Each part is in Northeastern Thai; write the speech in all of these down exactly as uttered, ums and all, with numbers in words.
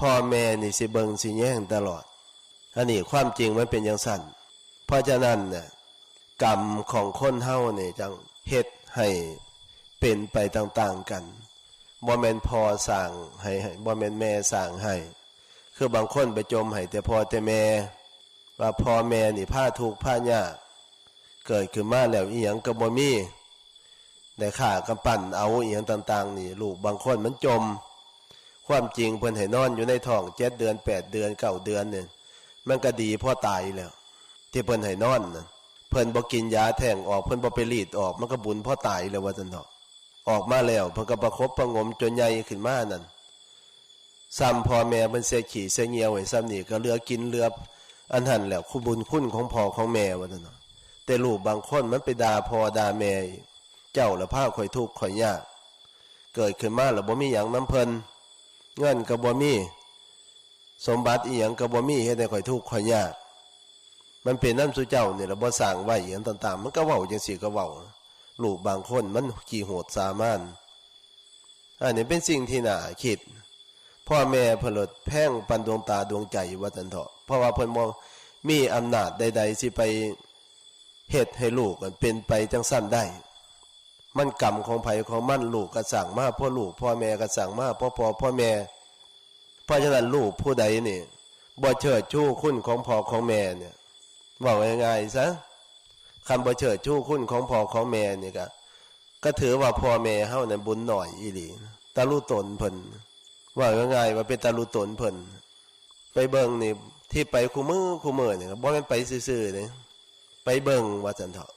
พ่อแม่นี่สิเบิ่งสิแยงตลอด อันนี้ความจริงมันเป็นจั่งซั้น เพราะฉะนั้นน่ะ กรรมของคนเฮานี่จั่งเฮ็ดให้เป็นไปต่างๆกัน บ่แม่นพ่อสร้างให้ บ่แม่นแม่สร้างให้ คือบางคนไปจ่มให้แต่พ่อแต่แม่ ว่าพ่อแม่นี่พาทุกข์พายาก เกิดขึ้นมาแล้วอิหยังก็บ่มี ได้ฆ่ากำปั้นเอาอิหยังต่างๆนี่ ลูกบางคนมันจ่ม ความจริงเพิ่นให้นอนอยู่ในท้องเจ็ดเดือน แปดเดือน เก้าเดือนเนี่ย มันก็ดีพอตายแล้ว ที่เพิ่นให้นอนน่ะ เพิ่นบ่กินยาแท้งออก เพิ่นบ่ไปรีดออก มันก็บุญพอตายแล้วว่าซั่นเถาะ ออกมาแล้วเพิ่นก็ประคบประหงมจนใหญ่ขึ้นมานั่น ซ้ำพ่อแม่เพิ่นเสียขี้เสียเยี่ยวให้ซ้ำนี่ก็เหลือกินเหลืออันนั้นแหละ คุณบุญคุณของพ่อของแม่ว่าซั่นเนาะ แต่ลูกบางคนมันไปด่าพ่อด่าแม่อีก เจ้าละพาข้อยทุกข์ข้อยยาก เกิดขึ้นมาแล้วบ่มีหยังนำเพิ่น เงินก็บ่มี สมบัติอีหยังก็บ่มี เฮ็ดให้ข้อยทุกข์ข้อยยาก มันเป็นนำซุเจ้านี่แหละ บ่สร้างไว้อีหยังต่างๆ มันก็เว้าจั่งซี้ก็เว้า ลูกบางคนมันขี้โหดสามาน อันนี้เป็นสิ่งที่น่าคิด พ่อแม่เพิ่นลดแพงปานดวงตาดวงใจว่าซั่นเถาะ เพราะว่าเพิ่นบ่มีอำนาจใดๆสิไปเฮ็ดให้ลูกมันเป็นไปจั่งซั้นได้ มันกรรมของไผของมัน ลูกก็สร้างมาเพื่อลูก พ่อแม่ก็สร้างมาเพื่อพ่อเพื่อแม่ เพราะฉะนั้นลูกผู้ใดนี่บ่เชิดชูคุณของพ่อของแม่เนี่ย เว้าง่ายๆซะ คันบ่เชิดชูคุณของพ่อของแม่นี่ก็ ก็ถือว่าพ่อแม่เฮานั้นบุญน้อยอีหลี ตะลุตนเพิ่น เว้าง่ายๆว่าเป็นตะลุตนเพิ่น ไปเบิ่งนี่ ที่ไปคู่มื้อคู่มื้อนี่ก็บ่แม่นไปซื่อๆเด้ ไปเบิ่งว่าซั่นเถาะ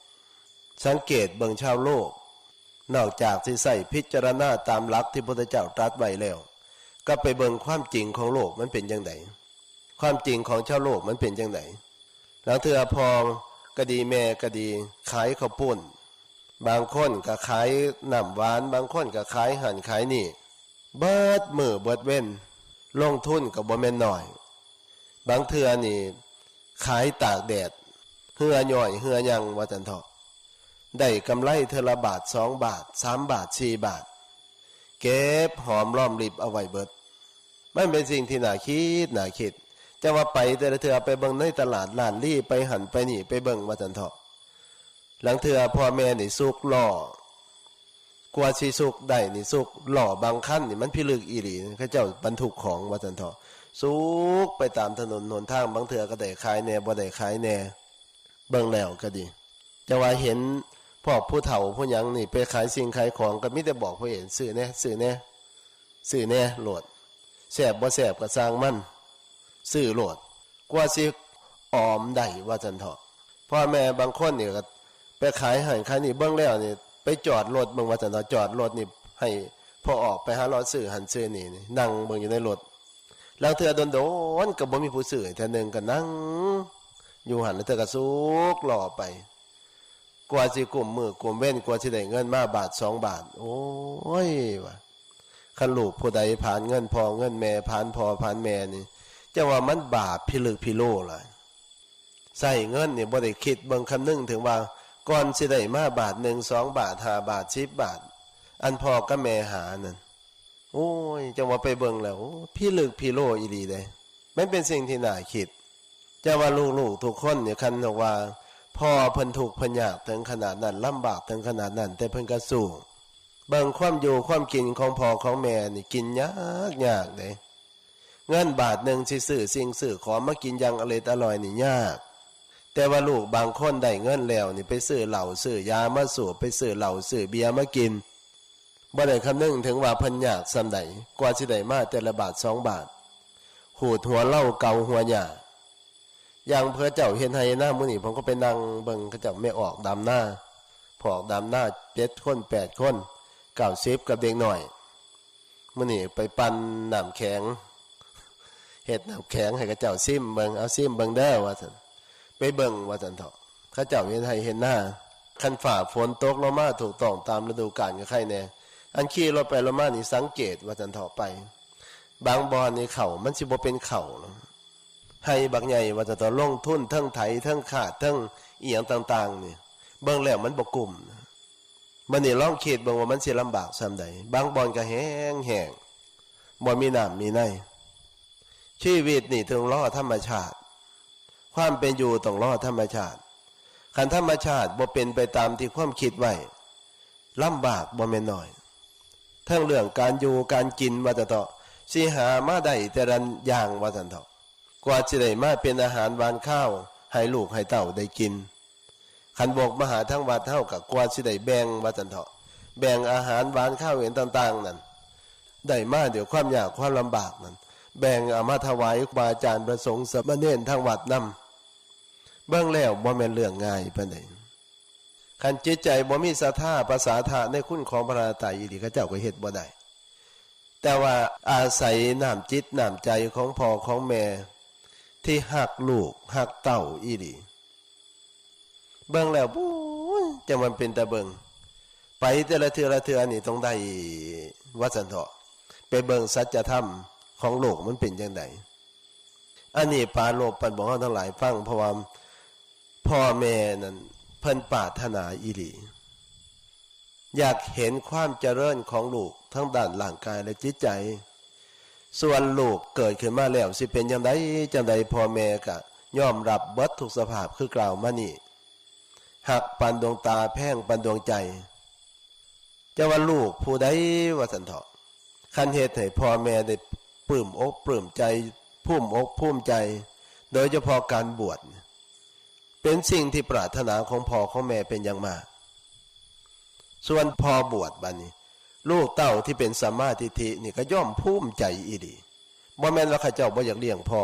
สังเกตเบิ่งชาวโลก นอกจากสิใช้พิจารณาตามหลักที่พุทธเจ้าตรัสไว้แล้ว ก็ไปเบิ่งความจริงของโลกมันเป็นจั่งใด ความจริงของชาวโลกมันเป็นจั่งใด ลางเทื่อพ่อก็ดีแม่ก็ดี ขายข้าวปุ้น บางคนก็ขายน้ำหวาน บางคนก็ขายหั้นขายนี่ เบิดมื้อเบิดเว็น ลงทุนก็บ่แม่นน้อย บางเทื่อนี่ขายตากแดด เหื่อย่อยเหื่อยังว่าซั่นเถาะ ได้กำไรเทื่อละบาท สองบาท สามบาท สี่บาท เก็บหอมรอมริบเอาไว้เบิด มันเป็นสิ่งที่น่าคิด น่าคิด จั่งว่าไปแต่ละเทื่อไปเบิ่งในตลาดล้านลี้ ไปหั้นไปนี่ ไปเบิ่งว่าซั่นเถาะ ลางเทื่อพ่อแม่นี่สุกล้อ กว่าสิสุกได้นี่สุกล้อบางคันนี่มันพิลึกอีหลี เขาเจ้าบรรทุกของว่าซั่นเถาะ สุกไปตามถนนหนทาง บางเทื่อก็ได้ขายแหน่ บ่ได้ขายแหน่ เบิ่งแล้วก็ดี จั่งว่าเห็นพวกผู้เฒ่าผู้หยังนี่ไปขายสิ่งขายของ ก็มีแต่บอกผู้เห็น "ซื้อแหน่ ซื้อแหน่ ซื้อแหน่โลด แซ่บบ่แซ่บก็ซ่างมัน ซื้อโลด" กว่าสิออมได้ว่าซั่นเถาะ พ่อแม่บางคนนี่ก็ไปขายหั้นขายนี่ เบิ่งแล้วนี่ ไปจอดรถเบิ่งว่าซั่นเถาะ จอดรถนี่ให้พ่อออกไปหาเลาะซื้อหั้นซื้อนี่นี่ นั่งเบิ่งอยู่ในรถ ลางเทื่อโดนๆก็บ่มีผู้ซื้อ เทื่อหนึ่งก็นั่งอยู่หั้น ลางเทื่อก็สุกล้อไป กว่าสิกุมมื้อกุมเว็น กว่าสิได้เงินมาบาทสองบาท โอ้ย ว่า คันลูกผู้ใดผลาญเงินพ่อเงินแม่ ผลาญพ่อผลาญแม่นี่ จั่งว่ามันบาปพิลึกพิโลหลาย ใช้เงินนี่บ่ได้คิดเบิ่งคำนึงถึงว่า ก่อนสิได้มาบาทหนึ่ง สองบาท ห้าบาท สิบบาท อันพ่อกับแม่หานั่น โอ้ย จั่งว่าไปเบิ่งแล้ว โอ้ พิลึกพิโลอีหลีเด้ มันเป็นสิ่งที่น่าคิด จั่งว่าลูกๆทุกคนนี่ คันบอกว่า พ่อเพิ่นทุกข์เพิ่นยากถึงขนาดนั้น ลำบากถึงขนาดนั้น แต่เพิ่นก็สู้ เบิ่งความอยู่ความกินของพ่อของแม่นี่ กินยากยากเด้ เงินบาทหนึ่งสิซื้อสิ่งซื้อของมากินอย่างอร่อยอร่อยนี่ยาก แต่ว่าลูกบางคนได้เงินแล้วนี่ ไปซื้อเหล้าซื้อยามาสูบ ไปซื้อเหล้าซื้อเบียร์มากิน บ่ได้คำนึงถึงว่าเพิ่นยากส่ำใด กว่าสิได้มาแต่ละบาทสองบาท ขูดหัวเหล้าเกาหัวหญ้า อย่างเขาเจ้าเฮ็ดไฮ่เฮ็ดนามื้อนี้ผมก็ไปนั่งเบิ่งเขาเจ้าแม่ออกดำนา พวกออกดำนาเจ็ดคน แปดคน เก้าสิบ กับเด็กน้อย มื้อนี้ไปปั่นน้ำแข็ง เฮ็ดน้ำแข็งให้เขาเจ้าซิมเบิ่ง เอาซิมเบิ่งเด้อว่าซั่น ไปเบิ่งว่าซั่นเถาะ เขาเจ้าเฮ็ดไฮ่เฮ็ดนา คันฟ้าฝนตกลงมาถูกต้องตามฤดูกาลก็ไคแน่ อันขี่รถไปรถมานี่สังเกตว่าซั่นเถาะไป บางบ่อนนี่ข้าวมันสิบ่เป็นข้าวหรอก ไฮ่บักใหญ่ว่าซั่นเถาะ ลงทุนเทิงไถเทิงคาดเทิงอิหยังต่างๆนี่ เบิ่งแล้วมันบ่กุ้ม บัดนี้ลองคิดเบิ่งว่ามันสิลำบากส่ำใด บางบ่อนก็แห้งๆ บ่มีน้ำมีใน ชีวิตนี่ต้องรอธรรมชาติ ความเป็นอยู่ต้องรอธรรมชาติ คันธรรมชาติบ่เป็นไปตามที่ความคิดไว้ ลำบากบ่แม่นน้อย ทั้งเรื่องการอยู่การกินว่าซั่นเถาะ สิหามาได้แต่ละอย่างว่าซั่นเถาะ กว่าสิได้มาเป็นอาหารหวานคาวให้ลูกให้เต้าได้กิน คันบกมาหาทางวัดเฮาก็กว่าสิได้แบ่งว่าซั่นเถาะ แบ่งอาหารหวานคาวหยังต่างๆ นั่น ได้มาด้วยความยากความลำบากนั่น แบ่งเอามาถวายครูบาอาจารย์พระสงฆ์สามเณรทางวัดนำ เบิ่งแล้วบ่แม่นเรื่องง่ายปานใด คันจิตใจบ่มีศรัทธาประสาทะในคุณของพระรัตนตรัยอีหลี เขาเจ้าก็เฮ็ดบ่ได้ แต่ว่าอาศัยน้ำจิตน้ำใจของพ่อของแม่ ที่ฮักลูกฮักเต้าอีหลี เบิ่งแล้ว โอ้ย จั่งมันเป็นตาเบิ่ง ไปแต่ละเทื่อละเทื่อนี่ต้องได้ ว่าซั่นเถาะ ไปเบิ่งสัจธรรมของโลกมันเป็นจั่งใด อันนี้ปรารภปานบอกเฮาทั้งหลายฟัง เพราะว่าพ่อแม่นั่นเพิ่นปรารถนาอีหลี อยากเห็นความเจริญของลูกทั้งด้านร่างกายและจิตใจ ส่วนลูกเกิดขึ้นมาแล้วสิเป็นจั่งใดจั่งใด พ่อแม่ก็ยอมรับเบิดทุกสภาพคือกล่าวมานี้ ฮักปานดวงตาแพงปานดวงใจ จะว่าลูกผู้ใดว่าซั่นเถาะ คันเฮ็ดให้พ่อแม่ได้ปลื้มอกปลื้มใจ ภูมิอกภูมิใจ โดยเฉพาะการบวช เป็นสิ่งที่ปรารถนาของพ่อของแม่เป็นอย่างมาก ส่วนพ่อบวชบัดนี้ ลูกเต้าที่เป็นสัมมาทิฏฐินี่ก็ย่อมภูมิใจอีหลี บ่แม่นว่าเขาเจ้าบ่อยากเลี้ยงพ่อ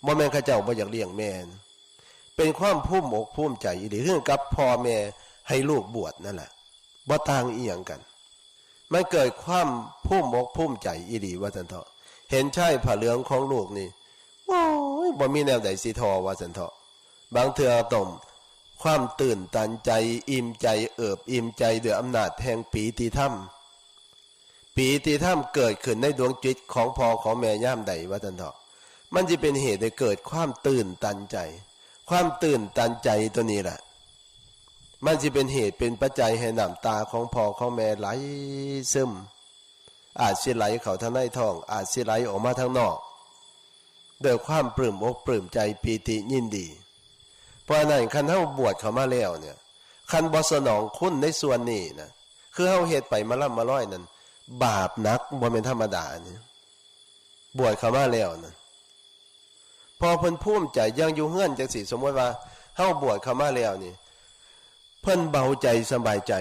บ่แม่นเขาเจ้าบ่อยากเลี้ยงแม่นะ เป็นความภูมิอกภูมิใจอีหลี คือกับพ่อแม่ให้ลูกบวชนั่นแหละ บ่ต่างอีหยังกัน มันเกิดความภูมิอกภูมิใจอีหลีว่าซั่นเถาะ เห็นชายผ้าเหลืองของลูกนี่ โอ้ย บ่มีแนวใดสิทอว่าซั่นเถาะ บางเทื่อต้องความตื่นตันใจ อิ่มใจ เอิบอิ่มใจด้วยอำนาจแห่งปีติธรรม ปีติธรรมเกิดขึ้นในดวงจิตของพ่อของแม่ยามใดว่าซั่นเถาะ มันสิเป็นเหตุให้เกิดความตื่นตันใจ ความตื่นตันใจตัวนี้แหละ มันสิเป็นเหตุเป็นปัจจัยให้น้ำตาของพ่อของแม่ไหลซึม อาจสิไหลเข้าทางในท้อง อาจสิไหลออกมาทางนอก ด้วยความปลื้มอกปลื้มใจปีติยินดี เพราะฉะนั้นคันเฮาบวชเข้ามาแล้วเนี่ย คันบ่สนองคุณในส่วนนี้นะ คือเฮาเฮ็ดไปมาล่ำมาลอยนั่น บาปหนักบ่แม่นธรรมดานี่ บวชเข้ามาแล้วนั่น พอเพิ่นภูมิใจ อย่างอยู่เฮือนจั่งซี้ สมมุติว่าเฮาบวชเข้ามาแล้วนี่ เพิ่นเบาใจสบายใจ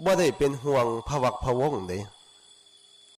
บ่ได้เป็นห่วงพะวักพะวงเด้